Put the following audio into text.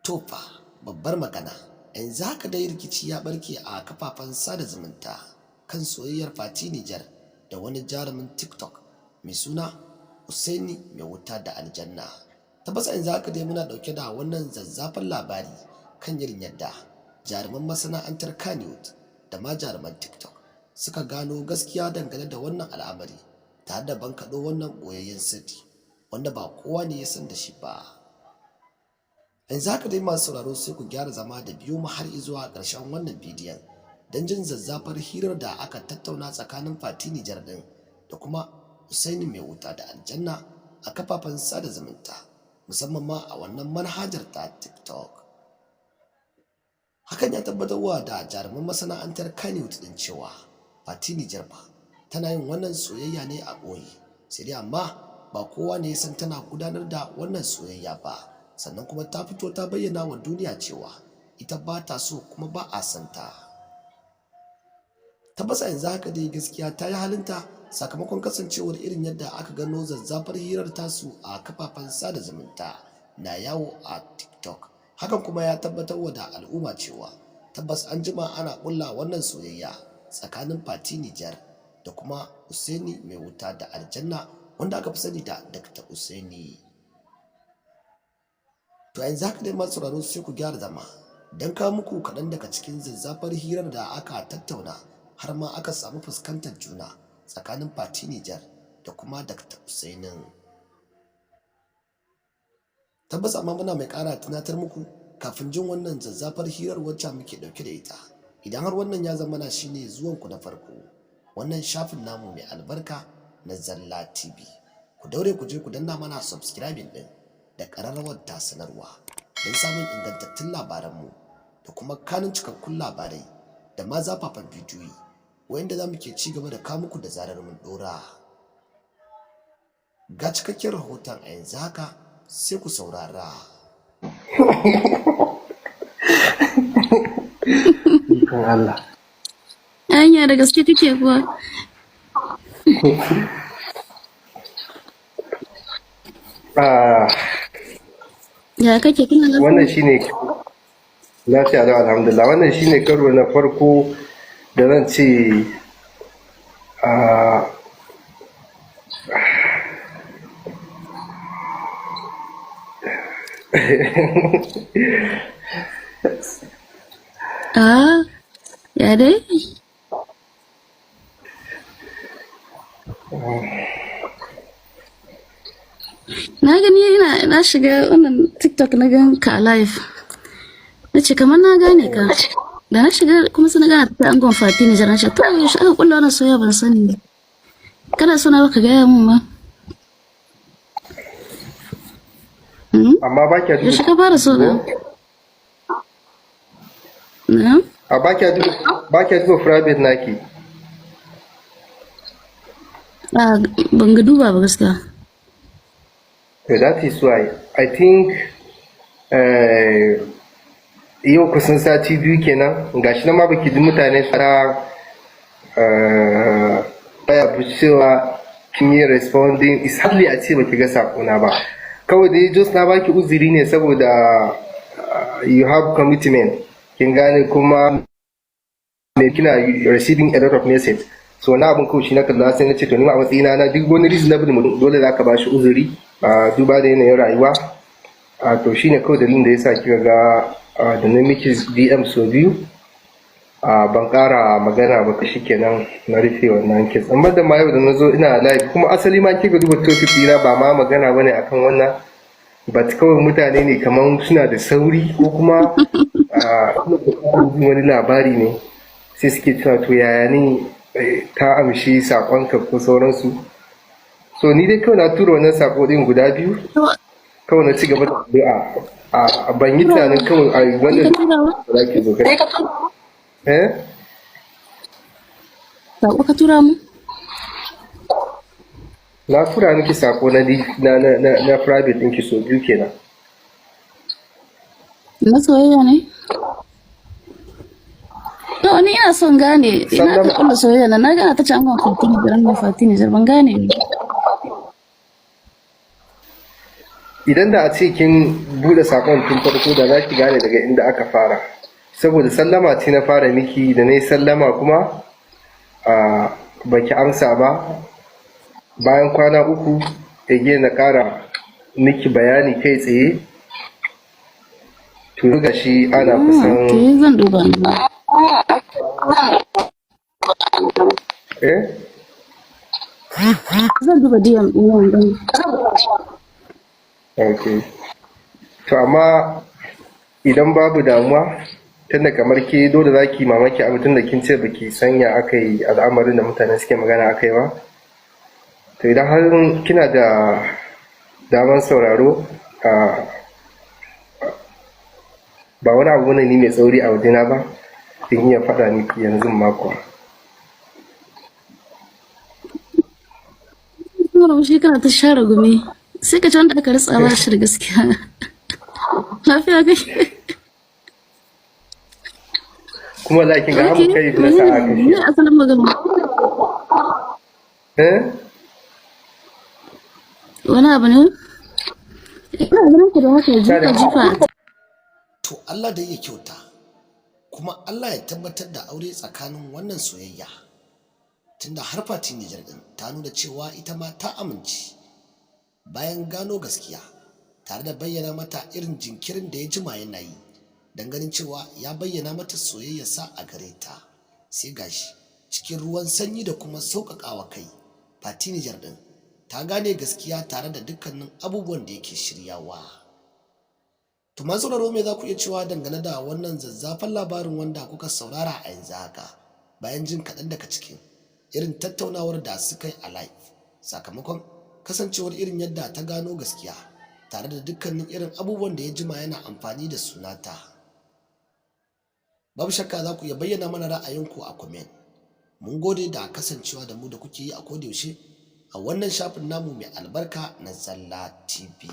To fa, babbar magana. Yanzu haka dai rikici ya ɓarke a kafafen sada zumunta kan soyayyar Fati Nijar da wani jarumin TikTok mai suna Usaini Mai Wuta da Aljanna. Tabbas yanzu haka dai muna ɗauke da wannan zazzafan labari kan irin yadda jaruman masana'antar Kannywood da ma jaruman TikTok suka gano gaskiya dangane da wannan al'amari tare da bankaɗo wannan ɓoyayyen sirri wanda ba kowa ne ya san da shi ba. Yanzu haka dai masu sauraro, sai ku gyara zama da biyo mu har zuwa ƙarshen wannan bidiyon don jin zazzafar hirar da aka tattauna tsakanin Fati Nijar ɗin da kuma Usaini Mai Wuta da Aljanna a kafafen sada zumunta, musamman ma a wannan manhajar ta TikTok. Hakan ya tabbatarwa da jaruman masana'antar Kannywood ɗin cewa Fati Nijar fa tana yin wannan soyayya ne a ɓoye, sai dai amma ba kowa ne ya san tana gudanar da wannan soyayya ba. Sannan kuma ta fito ta bayyana wa duniya cewa ita ba ta so kuma ba a son ta. Tabbas a yanzu haka dai gaskiya ta yi halinta sakamakon kasancewar irin yadda aka gano zazzafar hirar tasu a kafafen sada zumunta na yawo a TikTok. Hakan kuma ya tabbatar wa da al'umma cewa tabbas an jima ana ƙulla wannan soyayya tsakanin Fati Nijar da kuma Usaini Mai Wuta da Aljanna, wanda aka fi sani da Dr. Usaini. To, yanzu haka dai masu sauraro, sai ku gyara zama don kawo muku kaɗan daga cikin zazzafar hirar da aka tattauna har ma aka samu fuskantar juna tsakanin Fati Nijar da kuma Dr. Usainin. Tabbas amma muna mai ƙara tunatar muku, kafin jin wannan zazzafar hirar wacce muke ɗauke da ita, idan har wannan ya zamana shine zuwanku na farko wannan shafin namu mai albarka na Zalla TV, ku daure ku je ku danna mana subscribing ɗin da ƙararrawar ta sanarwa don samun ingantattun labaranmu da kuma kanun cikakkun labarai da ma zafafan bidiyoyi wayanda za mu ke ci gaba da kawo muku da zarar mun ɗora. Ga cikakken rahoton a yanzu haka, sai ku saurara. Ikon Allah. Anya, da gaske kake kuwa? Ah, Ya kake, kuna lafiya? Wannan shine, lafiya lau, alhamdulillah. Wannan shine karo na farko da zan ce Ah, ya dai? Na gani ina na shiga wannan TikTok, na gan ka a live. Na ce kamar na gane ka. Da na shiga kuma sai na gane ta angon Fati ne. Na ce to, yaushe aka kulla wannan soyayya? Ban sani ba. Kana so na baka gaya mun ba? Hmm? Amma ba kya duba Yaushe ka fara so na? Na? A ba kya duba private naki? Ah, ban ga duba ba gaskiya. To, that is why I think yau kusan sati 2 kenan, gashi nan ma baki ji mutane fara baya cewa kin yi responding. Is hardly a ce baki ga sakona ba. Kawai dai just na baki uzuri ne saboda you have commitment, kin gane, kuma me kina receiving a lot of message. So na abin kawai shi na kalla, sai na ce to, ni ma a matsayina na duk wani reasonable mutum, dole zaka ba shi uzuri a duba da yanayin rayuwa. A to, shine kawai dalilin da yasa kika ga da na miki DM so biyu a ban ƙara magana ba. Shikenan, na rufe wannan case. Amma da ma yau da na zo ina live kuma, asali ma kika duba topic ɗina, ba ma magana bane akan wannan, but kawai mutane ne kaman suna da sauri ko kuma wani labari ne, sai suke cewa to, yaya ne ta amshi saƙonka ko sauransu. So ni dai kawai na tura wannan saƙo ɗin guda biyu, kawai na ci gaba da addu'a. A ban yi tunanin kawai a wannan Ka tura wa? ba za ki zo kai eh. Sako ka tura mu? Na tura miki sako na private ɗinki so biyu kenan. Na soyayya ne? To, ni ina son gane ina aka kulla soyayya na gana ta ce angon Fati Nijar, angon Fati Nijar, ban gane ne. Idan da a ce kin bude sakon tun farko, da za ki gane daga inda aka fara, saboda sallama ce na fara miki. Da na yi sallama kuma a baki amsa ba. Bayan kwana 3 again na ƙara miki bayani kai tsaye. To, ga shi ana kusan Okay, zan duba na. Eh. Zan duba DM ɗin yau ɗin. Okay, to amma idan babu damuwa, tunda kamar ke dole za ki mamaki abu, tunda kin ce baki sanya aka yi al'amarin da mutane suke magana aka yi ba, to idan har kina da daman sauraro, ba wani abu ne ni mai tsauri a wajena ba, in iya faɗa miki yanzu ma kuwa. Murmushi kana ta share gumi. Sai ka ci wanda aka ritsa ba shi da gaskiya. Lafiya kai. Kuma za ki ga hamu Okay, kai na sa aka menene shi. asalin magana? Eh. Wani abu ne? Ina ganin ku da haka jifa jifa. To, Allah dai ya kyauta, kuma Allah ya tabbatar da aure tsakanin wannan soyayya. Tunda har Fati Nijar din ta nuna cewa ita ma ta amince bayan gano gaskiya, tare da bayyana mata irin jinkirin da ya jima yana yi don ganin cewa ya bayyana mata soyayyarsa a gare ta. Sai gashi cikin ruwan sanyi da kuma sauƙaƙawa kai, Fati Nijar din ta gane gaskiya tare da dukkanin abubuwan da yake shiryawa. To, masu sauraro, me za ku iya cewa dangane da wannan zazzafan labarin wanda kuka saurara a yanzu haka, bayan jin kaɗan daga cikin irin tattaunawar da suka yi a live, sakamakon kasancewar irin yadda ta gano gaskiya tare da dukkanin irin abubuwan da ya jima yana amfani da sunata? Babu shakka za ku iya bayyana mana ra'ayinku a comment. Mun gode da kasancewa da mu da kuke yi a kodayaushe a wannan shafin namu mai albarka na Zalla TV.